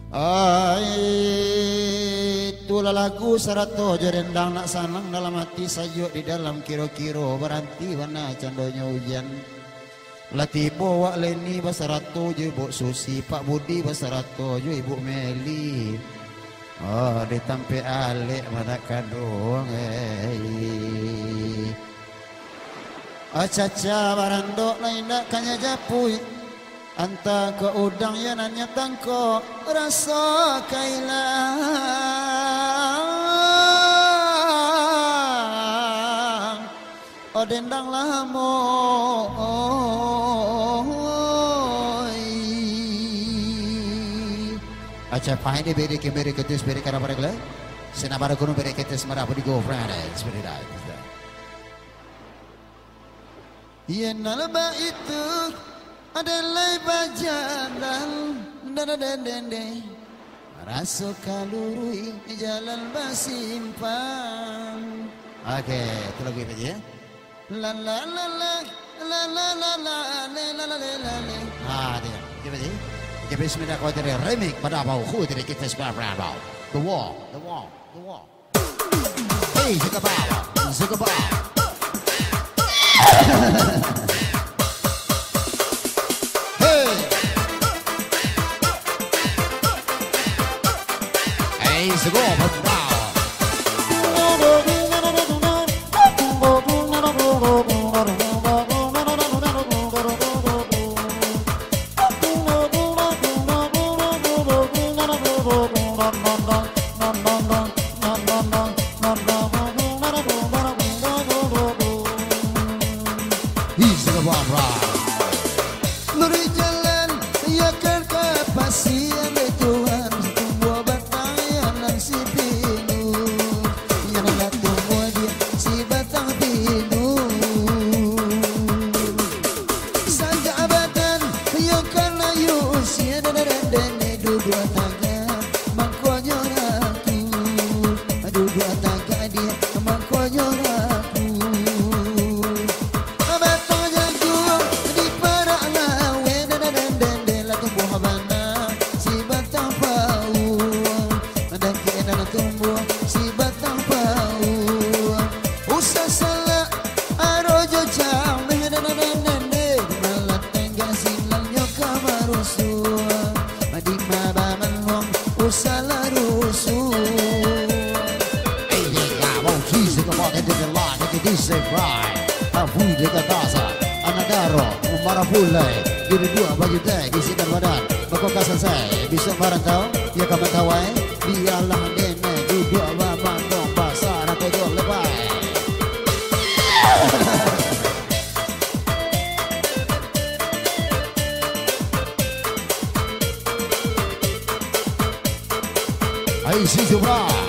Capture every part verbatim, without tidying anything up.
Ai, itulah lagu sarato jo dendang nak sanang dalam ati, sayuak di dalam kiro-kiro, baranti bana candonyo ujan. Lah tibo wak Leni basarato jo Ibuk Susi, Pak Budi basarato jo Ibuk Meli. Oh, di tampek alek manak kanduang, eh. Acaca barandok lah indak kanyo japuik. Anta ka udang yo nan nyo tangkok, raso ka ilang. Oh, dendang lamo, oi. Aca pain di beri kembali ke tis beri karena pada gula. Sena baru kuno beri ke tis merah pun di go Friday, seperti dah. Iyo nan baitu, ado lai bajalan, dadadadende. Raso ka luruih, jalan basimpang. Oke, itu lagu apa je? La la la la, la la la la, le la la le la le. Ah, dia. Dia apa je? Dia bismillah kau jadi remix pada bau, ku jadi kita sebelah berandau. The Wall, The Wall, The Wall. Hey, Zigabala, Zigabala. Hey. Hey, Zigabala. Luruih jalan, iyo kan ka pasian dek Tuhan, tumbuah batang iyo nan si pinuah, iyo nan lah tumbuah di si batang pinuah. Sajak batang iyo kan layu, sia dan dendene duduak tagak, mangkonyo raku, duduak tagak dia, mangkonyo raku. Batang jaguang di parak laweh, dendendendende lah tumbuah bana si batang pauang. Dangkek nan tumbuah si batang pauang. Usah salak aro jo cameh, dendendendende malah tenggang silangnyo ka marusuah. Di ma bamanuang usah lah rusuah. Hey, yeah, yeah, wong kisi ka pakai di line, di D J Fry. Abu di katasa, anak daro, marapulai. Diri dua bagi teh, di sinan badan. Bako ka selesai, bisa marantau, ya ka mantawai. Bialah dene, duduk babandong, pasar atau jual lebai. Ai, si Jumra.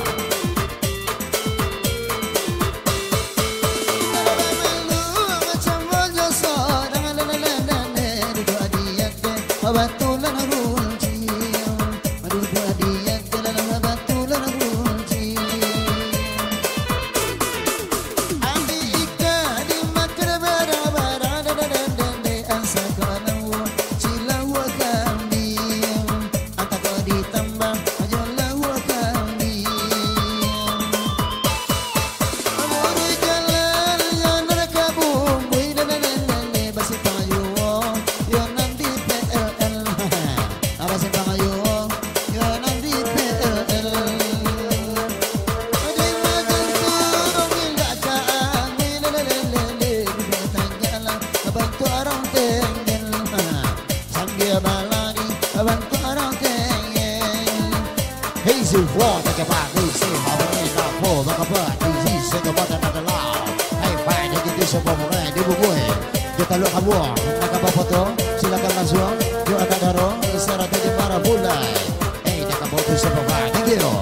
Antako ditambah jo lauak kambiang. Muruik jalan yo nan ka Bumbuih, lele, lele, lele, basimpang yo, yo nan di P L L. Basimpang yo, yo nan di P L L. Di majan turun indak ka angin, lele, lele, lele, di batang jalan bantuak urang tenggel. Sambia balari bantuak urang kengel. Hei, si Flo, tak cepat, hei, si Flo, ini tak Flo, baka apa, hei, si Flo, tak ada lah. Hei, baik, jadi kita semua mulai di Bugui. Kita lu kabuang, nak apa foto? Silakan langsung. Yuk, ada daro, isyarat di marah pulai. Hei, tak apa foto semua, thank you.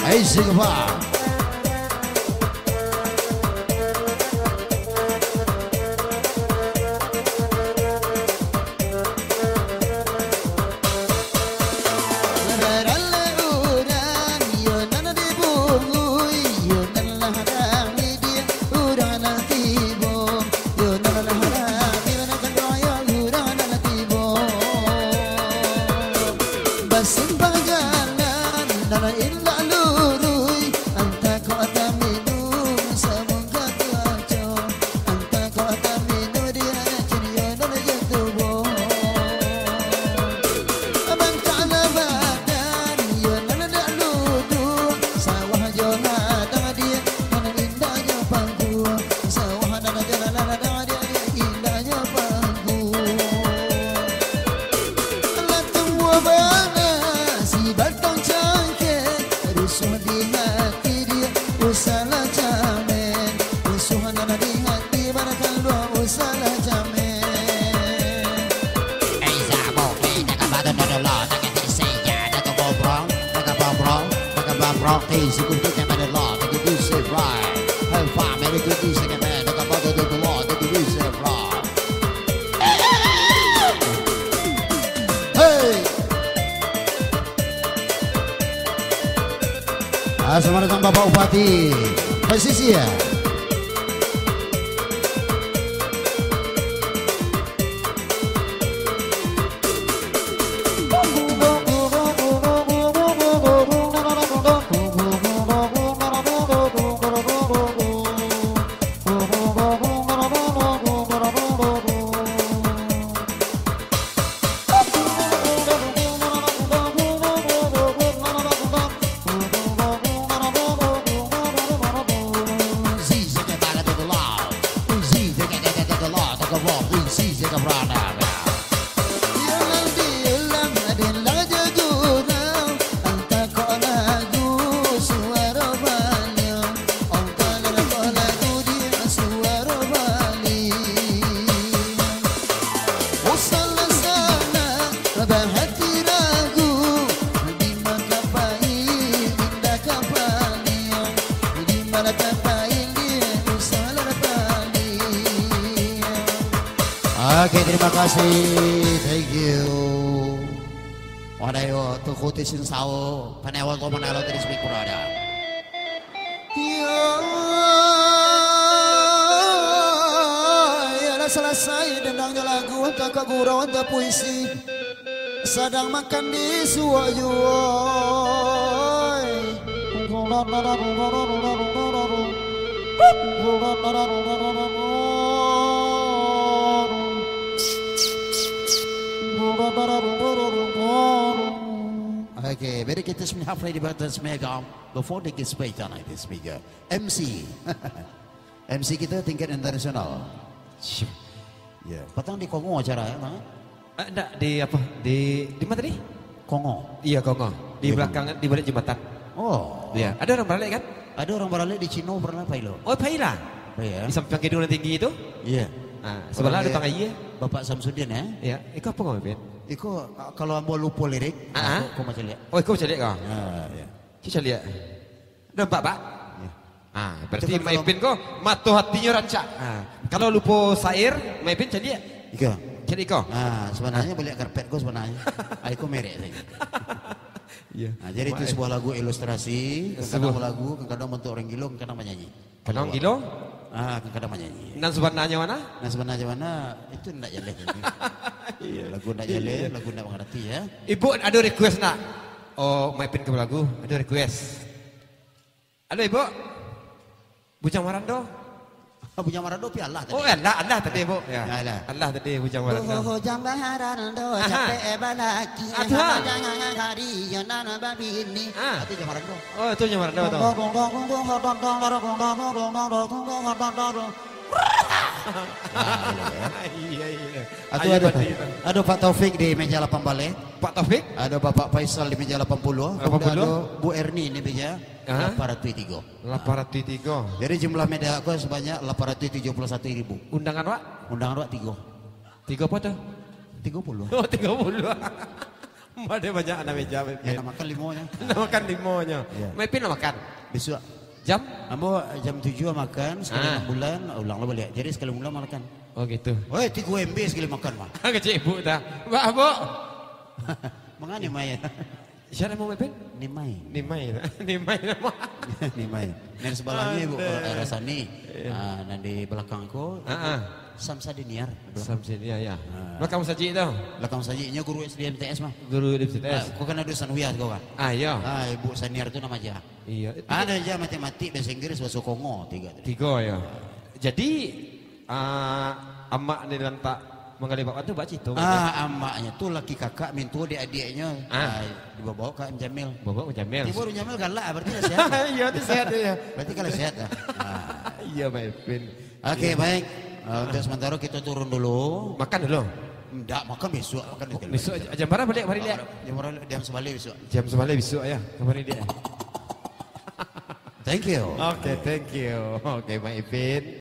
Ai, siapa? Baralek urang, iyo nan dibungui, iyo nan lah rami, di urang nan tibo, iyo nan lah rami, mana kan royo urang nan tibo. Basimpang jalan, nan indak luruih, antah kok taminum, samungkah tuaco, antah kok taminum, di racun iyo nan jatuah. Bangkaklah badan, iyo nan dak luduak, sawah jo ladang, di nan indaknyo pangkuak, sawah nan jo ladang, di indaknyo pangkuak. Lah tumbuah bana si batang cangkeh, rusuah di hati, di usahlah camen, rusuah nan di hati, barakan luang usahlah camen. Eh, sabo, eh, takabado dodolo, takabado sejado, takabombrong, takabombrong, takabombrong, eh, sikutu takabado lo, takabado sebrai. Hei, family, takabado dodolo, takabado sebrai. Hei! Ah, selamat datang Bapak Bupati Pesisir. Usahlah sanak bahati ragu, di ma ka paik indak ka paliang, di ma ka paik indak usahlah paliang. Oke, terima kasih. Thank you. Wadayo, tuku tisin sao, panewa ko manalo tadi speaker ada. Iyo, iyo lah salasai dendangnyo lagu, antah kok gurau, antah puisi. Sadang makan di suok juo. Okay, very good. This half lady, but this mega. Before the guest speaker, like this speaker, M C. M C kita tingkat internasional. Ya, patang di Kongo acara, ya, Bang? Eh, ndak, di apa? Di, di mana tadi? Kongo. Iya, Kongo. Di belakang, di balik jembatan. Oh. Iya, ada urang baralek kan? Ada urang baralek di Cino pernah, Pak Ilo. Oh, Pak Ilo? Iya. Di samping gedung nan tinggi itu? Iya. Ah, sebelah ada tukang aia. Bapak Samsudin, ya? Iya. Iko apa kau, Ben? Iko, ah, kalau ambo lupo lirik, ah, ah, kau, kau macam lihat. Oh, iko macam lihat kau? Ah, iya. Cuba lihat. Nampak, Pak? Iya. Ah, berarti Mak Ipin ko mato hatinyo rancak. Ah, kalau lupo sair, Mak Ipin caliak. Iko. Caliak iko. Ah, sebenarnya baliak karpet ko sebenarnya. Ah, iko merek sajo. Iya. Ah, jadi itu sebuah lagu ilustrasi, kadang-kadang lagu, kadang-kadang bantuak urang gilo, kadang-kadang banyanyi. Kadang gilo? Ah, kadang-kadang banyanyi. Nan sebenarnya mana? Nan sebenarnya mana? Itu ndak jaleh. Iya. Lagu ndak jaleh, lagu ndak mangarati, ya. Ibu ado request nak? Oh, Mak Ipin ka balagu, ado request. Halo, Ibu. Bujang Marando. Bujang Marando pi alah tadi. Oh, alah, alah tadi, Ibu. Ya. Ya, alah. Alah tadi, Bujang Marando. Bujang Marando, capek balaki. Aduh. Jangan ngari, yo nan babini. Ah. Itu Bujang Marando. Oh, itu Bujang Marando tu. Iya, iya. Ado Pak Taufik di meja lapan baleh. Pak Taufik? Ado Bapak Faisal di meja lapan puluh. Lapan puluh. Ado Bu Erni di meja lapan ratus tigo. Lapan ratus tigo. Jadi jumlah meja ko sebanyak lapan ratus tujuh puluh satu ribu. Undangan, Pak? Undangan, Pak, tigo. Tigo apa tu? Tigo puluh. Oh, tigo puluh. Ada banyak anak meja, Mek Ipin. Yang nak makan limo nyo. Nak makan limo nyo. Iya. Mek Ipin lah makan. Besok. Jam? Ambo jam tujuh makan, sekali Ah. enam bulan, ulang lah baliak. Jadi sekali bulan makan. Oh, gitu. Oi, tigo M B sekali makan, mah. Kecil ibu dah. Bah, Bu. Mangani main? Siapa nama Mek Ipin? Nimai. Nimai. Nimai nama. Nimai. Nan sebalahnya Ibu Ada. Rasani. Iya. Ah, nan di belakang ko, Ah, ah. Samsadi Niar. Samsadi Niar, ya. Ah. Belakang masajik tu? Belakang masajiknya guru S D M T S mah. Guru S D M T S. Ah, ko kan ado Sanwiyah ko kan? Ah, iya. Ah, Ibu Saniar tu nama aja. Iya. Ada aja matematik, bahasa Inggris, bahasa Kongo, tiga tadi. Tiga, ya. Jadi, ah, amak ni lantak manggali bakwan tu bak cito. Ah, amaknya tu laki kakak mintuo dek adiaknya. Ah. Ah, dibawa ka Jamil. Bawa ka Jamil. Tibo Jamil galak, berarti lah sehat. Iya, tu sehat dia. Berarti kalau sehat dah. Ah. Iya, Mek Ipin. Oke, Iya. baik. Ah, untuk sementara kita turun dulu. Makan dulu. Ndak, makan besok, makan Oh, sekali besok lagi. jam berapa balik, balik? Jam berapa? Jam sebalik besok. Jam sebalik besok ya, kemarin dia. Thank you. Oke, thank you. Oke, Mek Ipin.